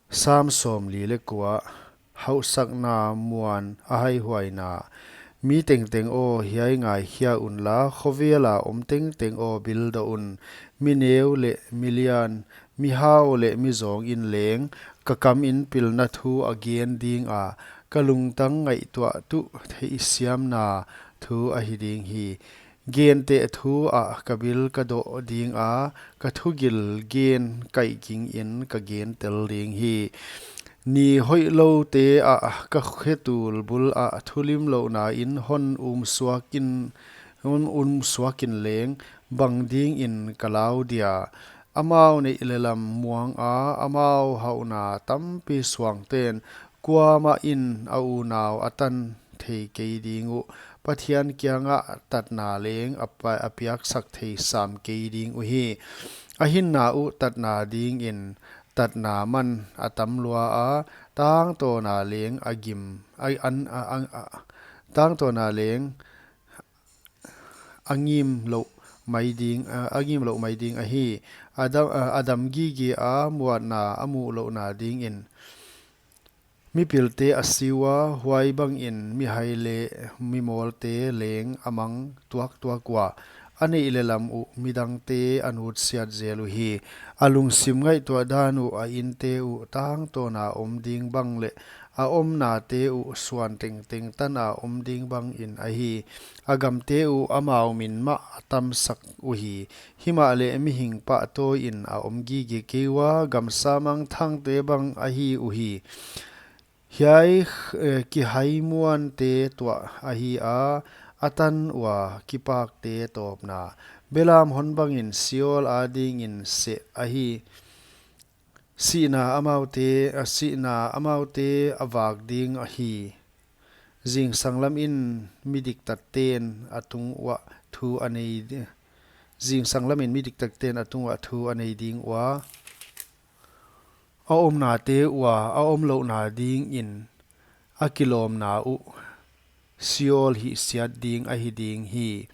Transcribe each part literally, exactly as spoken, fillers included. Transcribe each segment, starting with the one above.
Sam sawmli leh kua. Hauhsakna muan a haihuaina. Mi tengteng aw, hiai ngaikhia unla, khovela om tengteng aw, bildoh un. Mi neu leh mi lian, mi hau leh mi zawng in leng, ka kam in pilna thu a gen dinga, ka lungtang ngaihtuah tuh theihsiamna thu ahi ding hi. Genteh thu ah ka bil ka doh dinga, ka thugil gen kaihging in ka gentel ding hi. Ni hoihloute ah ka khetul bul ah thulimlouhna in hon umsuak in, hon umsuak in leng, bang dingin ka lau dia. Amau neih leh lam muanga, amau hauhna tampi suangten, kuamah in a unau a tan thei kei ding uh. Pathian kiangah tatna leng a pa-, a piaksak thei sam kei ding uhi. A hinna uh tatna dingin tatna man a tam lua a, tangtawna leng a gim, a, an, a, a, a, tangtawna leng a ngim louh mai ding, a, a ngim louh mai ding ahi. A dam, a, a dam gige a, muanna a muhlouhna dingin. Mipilte a si ua, huai bangin mihai leh mimawlte leng a mang tuaktuak ua. A neih leh lam uh midangte a nutsiat zel uhi. A lungsim ngaihtuah dan uh a inte uh tangtawna om ding bang leh a omnate uh suan tengteng tana om ding bangin ahi. A gamte uh amau min mah a tamsak uhi. Himahleh mihing pahtawi in a om gige kei ua, gamsa mangthangte bang ahi uhi. Hiai, eh, kihaimuante tuah ahi a, a tan ua kipakte tawpna. Belam hon bangin Sheol adingin seh ahi. Sihna amaute, a sihna amaute a vak ding ahi. Zingsang lamin midiktatten a tung uah thu a nei di-, zingsang lamin midiktatten a tung uah thu a nei ding ua. A omnate ua, a omlouhna dingin a kilawmna uh Sheol hihsiat ding ahi ding hi.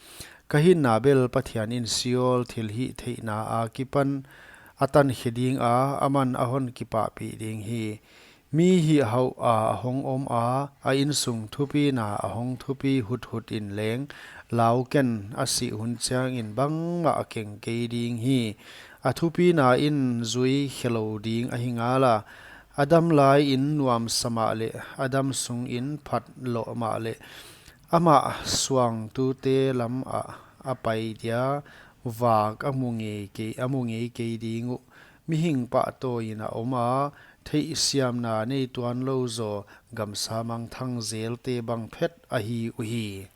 Ka hinna bel Pathian in Sheol thilhihtheihna akipan a tankhe dinga, aman a hon kipahpih ding hi. Mi hihhauh a a hong om a, a insung thupina a hong thupi huthut in leng, lau ken a sih hun chiangin bangmah a keng kei ding hi. A thupina in zui khelou ding ahi ngala, a dam laiin nuamsa mahleh, a dam sungin phatloh mahleh, amah suangtute lam ah a pai dia, vak a mu ngei kei, a mu ngei kei ding uh. Mihing pahtawi in a om a, theihsiamna nei tuanlou zaw, gamsa mangthang zelte bang phet ahi uhi.